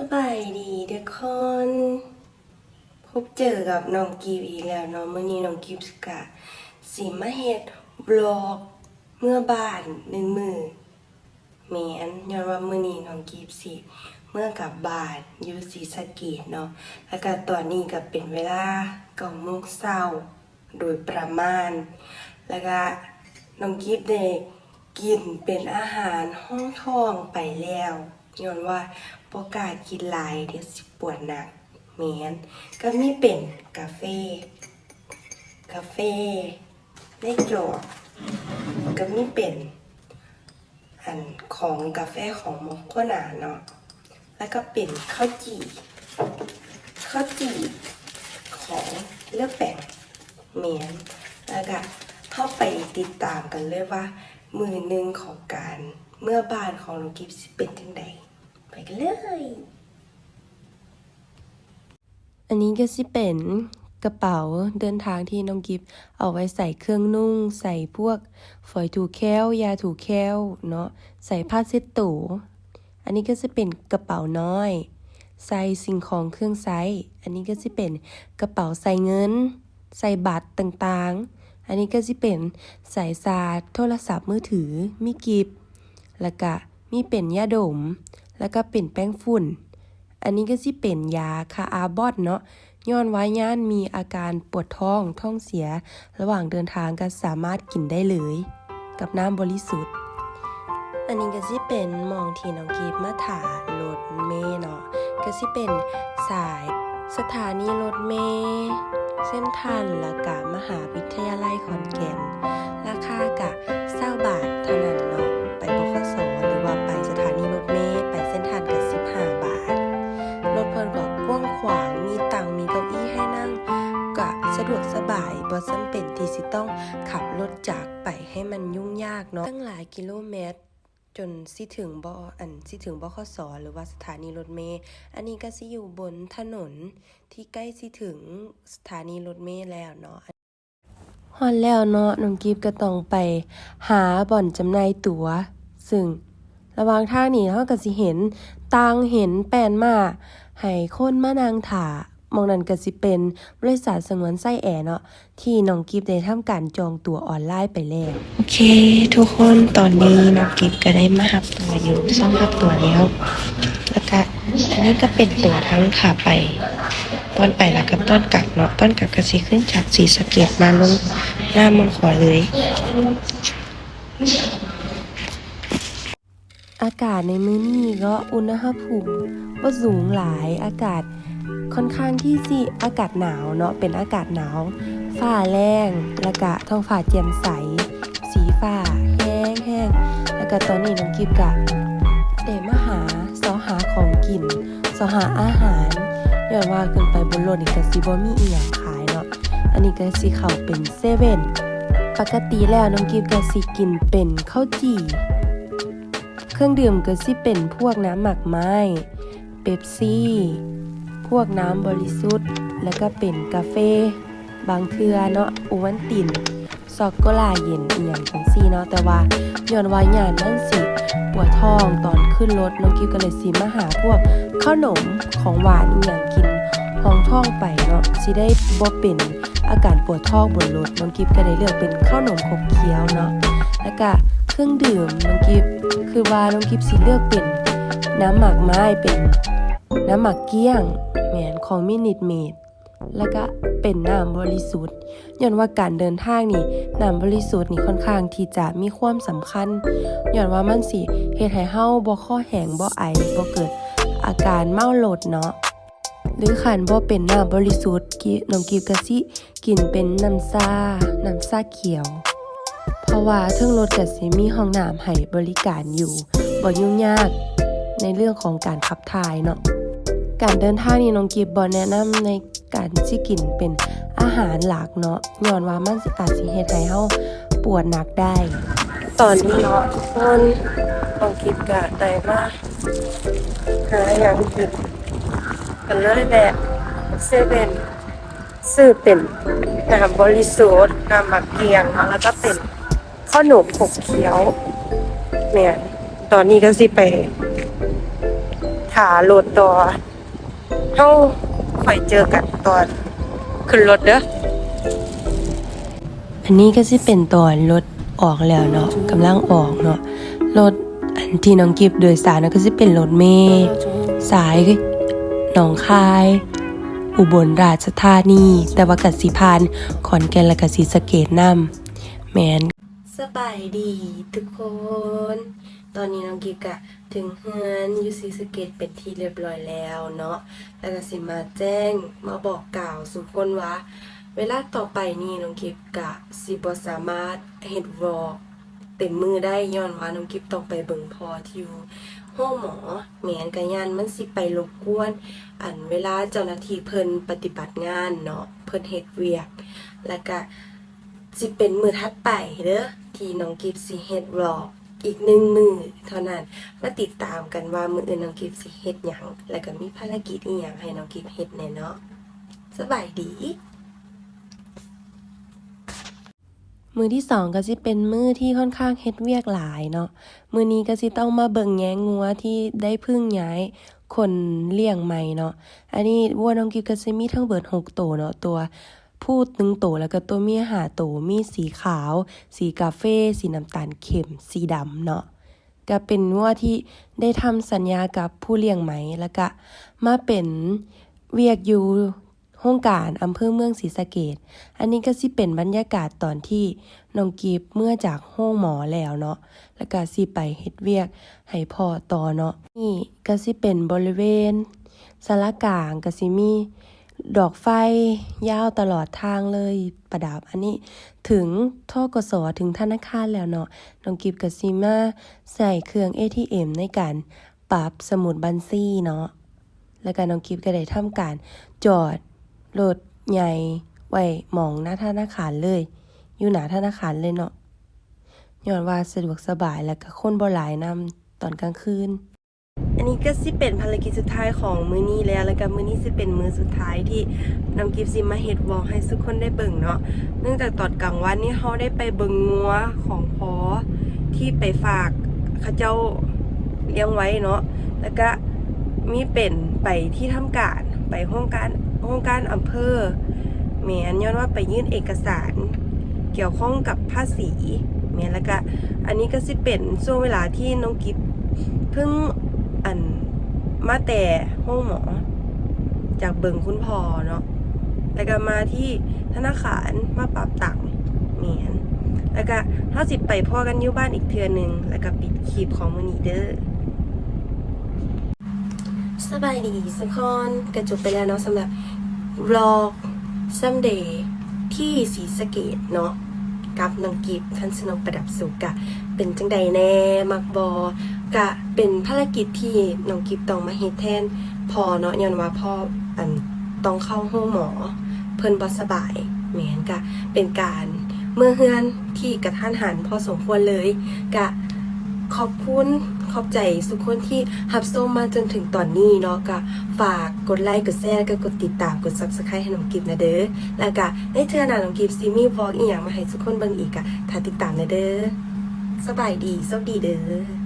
ສະບາຍດີທຸກຄົນ ພົບເຈີກັບນ້ອງກີບອີກແລ້ວເນາະ. ມື້ນີ້ນ້ອງກີບກະຊິມາເຮັດວລັອກເມືອບ້ານໜຶ່ງມື້. ແມ່ນ, ຍ້ອນວ່າມື້ນີ້ນ້ອງກີບຊິເມືອກັບບ້ານຢູ່ສີສະເກດເນາະ. ແລ້ວກະຕອນນີ້ກະເປັນເວລາເກົ້າໂມງເຊົ້າ ໂດຍປະມານ ແລ້ວກະນ້ອງກິບໄດ້ກິນເປັນອາຫານຮອງທ້ອງໄປແລ້ວ ຍ້ອນວ່າບໍ່ກ້າກິນຫຼາຍ ດຽວຊິປວດໜັກ. ແມ່ນ, ກະມີເປັນກາເຟ ກາເຟໃນຈອກ ກະມີເປັນ ອັນຂອງກາແຟຂອງໂມໂຄນາເນາະ ແລ້ວກໍເປັນເຂົ້າຈີ່ ເຂົ້າຈີ່ຂອງເລືອກແປງ. ແມ່ນ, ແລ້ວກໍເຮົາໄປຕິດຕາມກັນເລີຍວ່າ ມື້ໜຶ່ງຂອງການເມືອບ້ານຂອງນ້ອງກິບຊິເປັນຈັ່ງໃດ. ໄປກັນເລີຍ. ອັນນີ້ກໍຊິເປັນກະເປົາເດີນທາງທີ່ນ້ອງກິບເອົາໄວ້ໃສ່ເຄື່ອງນຸ່ງ, ໃສ່ພວກຝອຍຖູແຂ້ວ, ຢາຖູແຂ້ວເນາະ, ໃສ່ຜ້າເຊັດໂຕ. ອັນນີ້ກໍຊິເປັນກະເປົານ້ອຍ ໃສ່ສິ່ງຂອງເຄື່ອງໃຊ້. ອັນນີ້ກໍຊິເປັນກະເປົາໃສ່ເງິນ, ໃສ່ບັດຕ່າງໆ. ອັນນີ້ກໍຊິເປັນສາຍຊາດໂທລະສັບມືຖື, ມີກິບ, ແລ້ວກະ ມີເປັນຢາດົມ ແລ້ວກໍເປັນແປ້ງຝຸ່ນ. ອັນນີ້ກໍຊິເປັນຢາຄາອາບອດເນາະ, ຍ້ອນວ່າຢ້ານມີອາການປວດທ້ອງ, ທ້ອງເສຍ ລະຫວ່າງເດີນທາງກໍສາມາດກິນໄດ້ເລີຍກັບນ້ຳບໍລິສຸດ. ອັນນີ້ກໍຊິເປັນໝ່ອງທີ່ນ້ອງກີບມາຖ້າລົດເມເນາະ, ກໍຊິເປັນສາຍສະຖານີລົດເມເຊັນທຣານ ແລ້ວກະມະຫາວິທະຍາໄລຂອນແກ່ນ. ລາຄາກະຊາວບາດເທົ່ານັ້ນເນາະ, ໄປ ບຂສ ຫຼືວ່າໄປສະຖານີລົດເມ ໄປເຊັນທຣານກະສິບຫ້າບາດ. ລົດເພິ່ນກໍກວ້າງຂວາງ, ມີຕັ່ງມີເກົ້າອີ້ໃຫ້ນັ່ງ, ກະສະດວກສະບາຍ, ບໍ່ຈຳເປັນທີ່ຊິຕ້ອງຂັບລົດຈັກໄປໃຫ້ມັນຫຍຸ້ງຍາກເນາະ. ຕັ້ງຫຼາຍກິໂລແມັດຈົນຊິເຖິງ ບໍ ອັນ ຊິເຖິງ ບຂສ ຫຼືວ່າສະຖານີລົດເມ. ອັນນີ້ກະຊິຢູ່ບົນຖະໜົນທີ່ໃກ້ຊິເຖິງສະຖານີລົດເມແລ້ວເນາະ. ຮອດແລ້ວເນາະ, ນ້ອງກິບກໍຕ້ອງໄປຫາບ່ອນຈຳໜ່າຍຕົ໋ວ, ຊຶ່ງລະຫວ່າງທາງນີ້ເຮົາກໍຊິເຫັນຕັ່ງ ເຫັນແປ້ນມ້າໃຫ້ຄົນມານັ່ງຖ້າ. ໝ່ອງນັ້ນກໍຊິເປັນບໍລິສັດສະຫງວນໄຊແອເນາະ, ທີ່ນ້ອງກິບໄດ້ທຳການຈອງຕົ໋ວອອນລາຍໄປແລ້ວ. ໂອເຄທຸກຄົນ, ຕອນນີ້ນ້ອງກິບກໍໄດ້ມາຮັບຕົ໋ວຢູ່ຊ່ອງຮັບຕົ໋ວແລ້ວ. ແລ້ວກະອັນນີ້ກໍເປັນຕົ໋ວທັງຂາໄປ, ຕອນໄປແລ້ວກັບຕອນກັບເນາະ. ຕອນກັບກໍຊິຂຶ້ນຈາກສີສະເກດມາລົງໜ້າມອງຂອງເລີຍ. ອາກາດໃນມື້ນີ້ກໍອຸນຫະພູມບໍ່ສູງຫຼາຍ, ອາກາດຄ່ອນຂ້າງທີ່ຊິອາກາດໜາວເນາະ, ເປັນອາກາດໜາວ, ຟ້າແລ້ງ ແລ້ວກະທ້ອງຟ້າແຈ່ມໃສ. ສີຟ້າແຮງແຮງ. ແລ້ວກະຕອນນີ້ນ້ອງກິບກະໄດ້ມາຫາ ຊອກຫາຂອງກິນ ຊອກຫາອາຫານ, ຍ້ອນວ່າຂຶ້ນໄປບົນລົດນີ້ກະຊິບໍ່ມີອີ່ຫຍັງຂາຍເນາະ. ອັນນີ້ກະຊິເຂົ້າເປັນເຊເວັ່ນ. ປົກກະຕິແລ້ວນ້ອງກິບກະຊິກິນເປັນເຂົ້າຈີ່, ເຄື່ອງດື່ມກະຊິເປັນພວກນ້ຳໝາກໄມ້, ເປັບຊີ, ພວກນ້ຳບໍລິສຸດ ແລ້ວກະເປັນກາເຟ ບາງເທື່ອເນາະ, ໂອວັນຕິນ, ຊັອກໂກລາເຢັນອີ່ຫຍັງຈັ່ງຊີ້ເນາະ. ແຕ່ວ່າຍ້ອນວ່າຢ້ານມັນຊິປວດທ້ອງຕອນຂຶ້ນລົດ, ນ້ອງກິບກໍເລີຍຊິມາຫາພວກເຂົ້າໜົມ ຂອງຫວານອີ່ຫຍັງກິນຮອງທ້ອງໄປເນາະ, ຊິໄດ້ບໍ່ເປັນອາການປວດທ້ອງບົນລົດ. ນ້ອງກິບກໍໄດ້ເລືອກເປັນເຂົ້າໜົມຂົບຂຽວເນາະ, ແລ້ວກະເຄື່ອງດື່ມ ນ້ອງກິບຄິດວ່ານ້ອງກິບຊິເລືອກເປັນນ້ຳໝາກໄມ້, ເປັນນ້ຳໝາກກ້ຽງ, ແມ່ນ ຂອງ Minute Maid. ແລ້ວກະເປັນນ້ຳບໍລິສຸດ, ຍ້ອນວ່າການເດີນທາງນີ້ ນ້ຳບໍລິສຸດນີ້ຄ່ອນຂ້າງທີ່ຈະມີຄວາມສຳຄັນ, ຍ້ອນວ່າມັນຊິເຮັດໃຫ້ເຮົາບໍ່ຄໍ້ແຫ້ງ, ບໍ່ໄອ, ບໍ່ເກີດອາການເມົາລົດເນາະ. ຫຼືຄັນບໍ່ເປັນນ້ຳບໍລິສຸດ, ກິ ນ້ອງກິບກະຊິກິນເປັນນ້ຳຊາ, ນ້ຳຊາຂຽວ. ເພາະວ່າເທິງລົດກະຊິມີຫ້ອງນ້ຳໃຫ້ບໍລິການຢູ່, ບໍ່ຫຍຸ້ງຍາກໃນເລື່ອງຂອງການຂັບຖ່າຍເນາະ. ການເດີນທາງນີ້ນ້ອງກິບບໍ່ແນະນຳໃນການຊິກິນເປັນອາຫານຫຼັກເນາະ, ຍ້ອນວ່າມັນຊິ ອາດຊິເຮັດໃຫ້ເຮົາປວດໜັກໄດ້. ຕອນນີ້ເນາະທຸກຄົນ, ນ້ອງກິບກະໄດ້ມາຫາຫຍັງກິນ ກໍເລີຍແວະເຊເວັ່ນ ຊື້ເປັນນ້ຳບໍລິສຸດ, ນ້ຳໝາກກ້ຽງເນາະ, ແລ້ວກໍເປັນເຂົ້າໜົມຂົບຂຽວ. ແມ່ນ, ຕອນນີ້ກໍຊິໄປ ໄທ ຖ້າລົດຕໍ່ ເຮົາຄ່ອຍເຈີກັນຕອນຂຶ້ນລົດເດີ້. ອັນນີ້ກໍຊິເປັນຕອນລົດອອກແລ້ວເນາະ, ກຳລັງອອກເນາະ. ລົດອັນທີ່ນ້ອງກິບໂດຍສານນະ ກໍຊິເປັນລົດເມສາຍໜອງຄາຍ ອຸບົນລາຊະທານີ, ແຕ່ວ່າກໍຊິຜ່ານຂອນແກ່ນ ແລ້ວກໍສີສະເກດນຳ. ແມ່ນ. ສະບາຍດີທຸກຄົນ, ຕອນນີ້ນ້ອງກິບກະເຖິງເຮືອນຢູ່ສີສະເກດເປັນທີ່ຮຽບຮ້ອຍແລ້ວເນາະ, ແລ້ວກະຊິມາແຈ້ງມາບອກກ່າວສູ່ຄົນວ່າ ເວລາຕໍ່ໄປນີ້ນ້ອງກິບກະຊິບໍ່ສາມາດເຮັດວລັອກເຕັມມື້ໄດ້ ຍ້ອນວ່ານ້ອງກິບຕ້ອງໄປເບິ່ງພໍ່ທີ່ຢູ່ໂຮງໝໍ. ແມ່ນ, ກະຢ້ານມັນຊິໄປລົບກວນ ອັນ ເວລາເຈົ້າໜ້າທີ່ເພິ່ນປະຕິບັດງານເນາະ, ເພິ່ນເຮັດວຽກ, ແລ້ວກະ ຊິເປັນມື້ຖັດໄປເດີ້ ທີ່ນ້ອງກິບຊິເຮັດວລັອກອີກໜຶ່ງມື້ເທົ່ານັ້ນ. ມາຕິດຕາມກັນວ່າມື້ອື່ນນ້ອງກິບຊິເຮັດຫຍັງ ແລ້ວກໍມີພາລະກິດອີ່ຫຍັງໃຫ້ນ້ອງກິບເຮັດແດ່ເນາະ. ສະບາຍດີ. ມື້ທີສອງກໍຊິເປັນມື້ທີ່ຄ່ອນຂ້າງເຮັດວຽກຫຼາຍເນາະ. ມື້ນີ້ກໍຊິຕ້ອງມາເບິ່ງແຍງງົວທີ່ໄດ້ເພິ່ງຍ້າຍຄົນລ້ຽງໃໝ່ເນາະ. ອັນນີ້ວັວນ້ອງກິບກໍຊິມີທັງເບິດຫົກໂຕເນາະ, ຕົວ ຜູ້ໜຶ່ງໂຕ ແລ້ວກໍຕົວເມຍຫ້າໂຕ, ມີສີຂາວ, ສີກາເຟ, ສີນ້ຳຕານເຂັ້ມ, ສີດຳເນາະ. ກໍເປັນງົວທີ່ໄດ້ທຳສັນຍາກັບຜູ້ລ້ຽງໃໝ່ ແລ້ວກະມາເປັນວຽກຢູ່ໂຮງການອຳເພີເມືອງສີສະເກດ. ອັນນີ້ກໍຊິເປັນບັນຍາກາດຕອນທີ່ນ້ອງກິບເມືອຈາກໂຮງໝໍແລ້ວເນາະ, ແລ້ວກະຊິໄປເຮັດວຽກໃຫ້ພໍ່ຕໍ່ເນາະ. ນີ້ກໍຊິເປັນບໍລິເວນສາລາກາງ, ກໍຊິມີ ດອກໄຟຍາວຕະຫຼອດທາງເລີຍ ປະດັບ. ອັນນີ້ເຖິງ ທກສ ເຖິງທະນາຄານແລ້ວເນາະ, ນ້ອງກິບກໍຊິມາໃຊ້ເຄື່ອງ ເອທີເອັມ ໃນການປັບສະໝຸດບັນຊີເນາະ, ແລ້ວກໍນ້ອງກິບກໍໄດ້ທຳການຈອດລົດໃຫຍ່ໄວ້ໝ່ອງໜ້າທະນາຄານເລີຍ, ຢູ່ໜ້າທະນາຄານເລີຍເນາະ, ຍ້ອນວ່າສະດວກສະບາຍ ແລ້ວກໍຄົນບໍ່ຫຼາຍນຳຕອນກາງຄືນ. ອັນນີ້ກໍຊິເປັນພາລະກິດສຸດທ້າຍຂອງມື້ນີ້ແລ້ວ, ແລ້ວກໍມື້ນີ້ຊິເປັນມື້ສຸດທ້າຍທີ່ນ້ອງກິບຊິມາເຮັດວລັອກໃຫ້ສູ່ຄົນໄດ້ເບິ່ງເນາະ. ເນື່ອງຈາກຕອນກາງວັນນີ້ເຮົາໄດ້ໄປເບິ່ງງົວຂອງພໍ່ທີ່ໄປຝາກເຂົາເຈົ້າລ້ຽງໄວ້ເນາະ, ແລ້ວກໍມີເປັນໄປທີ່ທຳການ, ໄປໂຮງການ, ໂຮງການອຳເພີ. ແມ່ນ, ຍ້ອນວ່າໄປຍື່ນເອກະສານກ່ຽວຂ້ອງກັບພາສີ. ແມ່ນ, ແລ້ວກະ ອັນນີ້ກໍຊິເປັນຊ່ວງເວລາທີ່ນ້ອງກິບເພິ່ງ ອັນ ມາແຕ່ໂຮງໝໍ ຈາກເບິ່ງຄຸນພໍ່ເນາະ, ແລ້ວກໍມາທີ່ທະນາຄານມາປັບຕັງ. ແມ່ນ, ແລ້ວກໍເຮົາຊິໄປພໍ້ກັນຢູ່ບ້ານອີກເທື່ອໜຶ່ງ, ແລ້ວກໍປິດຄລິບຂອງມື້ນີ້ເດີ້. ສະບາຍດີທຸກຄົນ, ກໍຈົບໄປແລ້ວເນາະ ສຳລັບວລັອກ Sunday ທີ່ສີສະເກດເນາະ ກັບນ້ອງກິບ ທັນຊະນົກ ປະດັບສຸກ. ກະເປັນຈັ່ງໃດແດ່ ມັກບໍ່? ກະເປັນພາລະກິດທີ່ນ້ອງກິບຕ້ອງມາເຮັດແທນພໍ່ເນາະ, ຍ້ອນວ່າພໍ່ ອັນ ຕ້ອງເຂົ້າໂຮງໝໍ ເພິ່ນບໍ່ສະບາຍ. ແມ່ນ, ກະເປັນການເມືອເຮືອນທີ່ກະທັນຫັນພໍສົມຄວນເລີຍ. ກະ ຂອບຄຸນ ຂອບໃຈທຸກຄົນທີ່ຮັບຊົມມາຈົນເຖິງຕອນນີ້ເນາະ, ກະຝາກກົດໄລ ກົດແຊ ແລະ ກໍກົດຕິດຕາມ ກົດ Subscribe ໃຫ້ນ້ອງກິບແດ່ເດີ້. ແລ້ວກະໃນເທື່ອໜ້ານ້ອງກິບຊິມີວລັອກອີ່ຫຍັງມາໃຫ້ທຸກຄົນເບິ່ງອີກ, ກະຖ້າຕິດຕາມແດ່ເດີ້. ສະບາຍດີ, ໂຊກດີເດີ້.